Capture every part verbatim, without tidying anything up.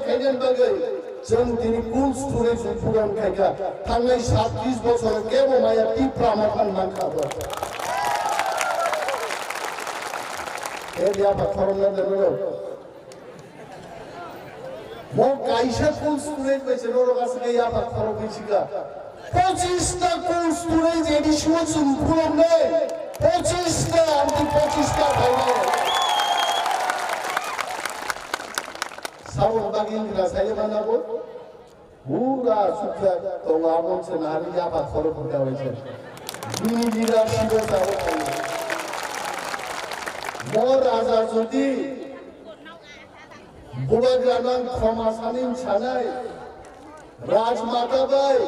khainani bagwi chwng tini cold storage ni program khaikha. Thangnai sabbis bochor kebo maya Tipra Motha ni mankha bo. E yapha khoroknai de norok. Mo kaisa cold storage bai se norok aswk yapha khoroknai sika. Pochista cold storage additional chwng khulumnai. Pochista, amtwi pochista phainai. Sabon bagwi wngkha saile manabo. Pura sukha tongo, abon se nahari yapha khorok buta bai se. Bini leadership o sabo tongo. Mo raja jodi bubagra nang khoma sanin sanai, Rajmata bai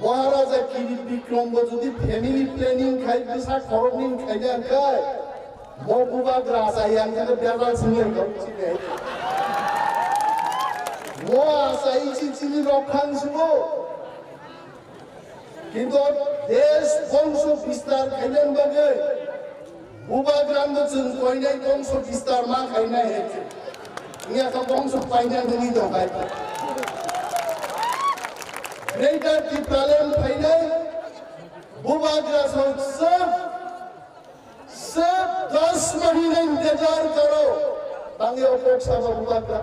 Maharaja Kirit Bikram bo jodi family planning khai bwsa khoroknwi khai nang khai, Bo bubagra sa yang khe bera sini kau sini. Bo asa ichi chini rokhang subo. Kintu desh bongso bistar khainani bagwi bubagra no chwng koinai bongso bistar ma khainai he. Nya ka bongso painai nini dong hai. Greater Tipraland phainai bubagra so sir सिर्फ दस महीने इंतजार करो। Tangwi o kok sabo bubagra.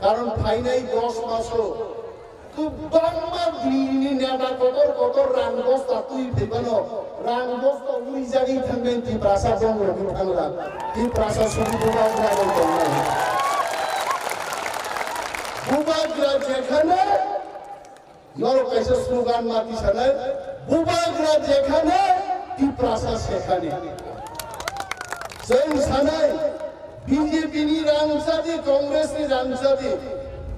Karon phainai dos maso kwbangma bini neta kotor kotor rang bosta twi phaibano, rang bosta uri jagwi thangmani Tiprasa donglo thangla. Tiprasa sudu bubagra bai tongnai. Bubagra jekhane Norok kaisa slogan ma tisanai, bubagra jekhane, Tiprasa sekhane. Chwng sanai, B J P ni rang chadi, Congress ni rang chadi,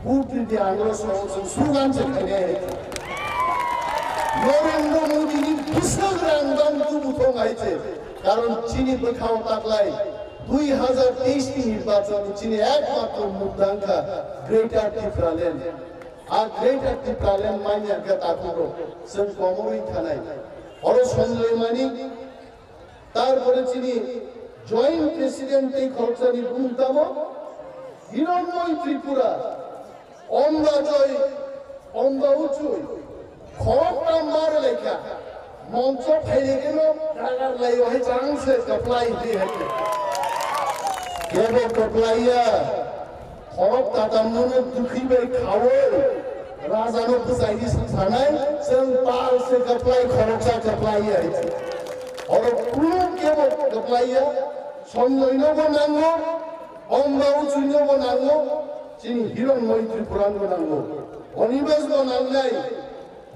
vote ridi angro song song slogan se khainai hai. Narendra Modi ni bwswk rang bang tubu thong hai se. Karon chini bwkhao taklai, dui hazar teis ni nirbachon chini ekmatro mukdangkha Greater Tipraland. A Greater Tipraland manya khe takhuk rok chwng komorwi thanai. Oro Sanjoy Manik, tarpore chini Joint President tei khoroksani bumung tamo Hiranmoy Tripura, Omba Joy, Omba Uchui, khorokta mar lekha. Moncho phailekeno dagar laio hai chang se kaplai di hai. Kebo kaplaiya, khorok tatamno dukhi bai khawi, rajano bwchaidi sanai, chwng pal se kaplai, khoroksa kaplai hai. Oro kunu kebo kaplaiya, Sonnoino bo nango, Omba Uchuino bo nango, chini Hiranmoy Tripurano bo nango. Onimes bo nangnai,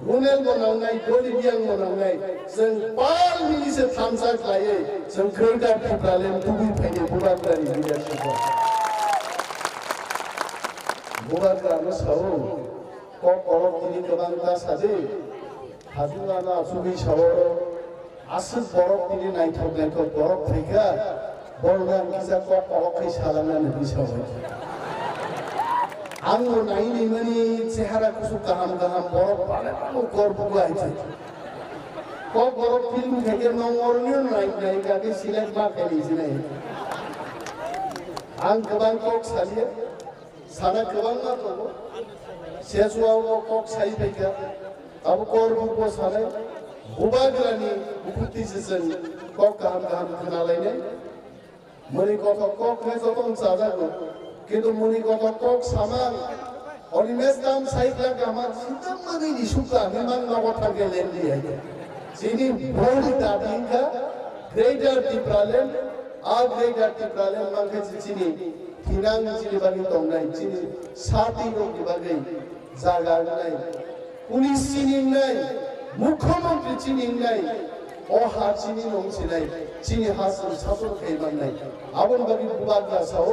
Runel bo nangnai, Doli Biang bo nangnai, chwng pal mili se thamsa khlaiwi, chwng Greater Tipraland tubui phainai bubagrani leadership o. Bubagrano sao, kok kolok tini kwbang ta sadi, hadu ano asugwi sao, Aswk borok tini naithok naithok borok phaikha, borokno ang kisa kok kolok khai salangna nini sawi. Ang bo nai nimani chehara kusuk kaham kaham borok pale pale kor bugo hai se. Kok borok film khaikhe nong oroni nai nai kake select ma khai ni sinai. Ang kwbang kok saliya. Sana kwbangma tongo. Seswao kok sai phaikha. Abo kor bubo sanai. Bubagrani bukhuti se chwng kok kaham kaham khna lainai. Muni kothok kok khe joto chajago. Kintu muni kothok kok samang. Oni mes kam sai kla kama sinta mani ni sukha himang nogo thangke lendi hai. Chini boni dabi wngkha Greater Tipraland, a Greater Tipraland mankhe chini thinang chini bagwi tongnai, chini sati rokni bagwi jaga wngnai, police chini wngnai, mukhyamantri chini wngnai, o ha chini no wngsinai, chini ha chwng satok khai mannai. Aboni bagwi bubagra sao,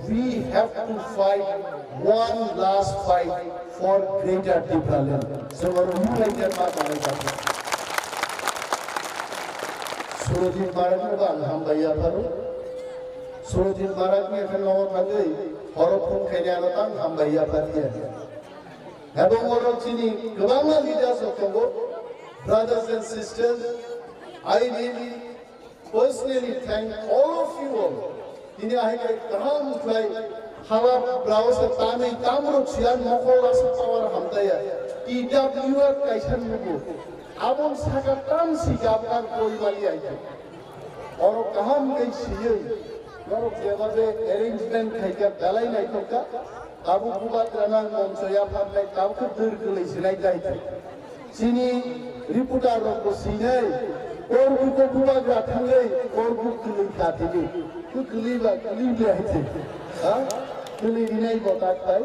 we have to fight one last fight for Greater Tipraland. Chwng oro united ma tongnai jaga. Surajit Marak no bo ang hambai yapharo. Surajit Marak ni khe nogo thangwi horo phone khaini ano tang hambai yapharia. Ebong oro chini kwbangma leaders rok tongo, brothers and sisters, I really personally thank all of you all. Tini ahai kai kaham khlai Hala brao se tanwi tamrok siyan mokol asa power hamtaya. T W F kaisa nugo. Abon saka tam si gabkar koi mali aiko. Oro kaham khe siyoi. Norok jeba je arrangement khaikha belai naithokha. Tabuk bubagrana moncho yapharnai tabuk khe dwr kwlwi sinai daithai. Chini reporter rok bo sinai, Korbuko bubagra thangwi, Korbuk kwlwi kha tini. Khe kwlwi ba, kwlwi ble hai se. Ha? Kwlwi rinai bo tak tai.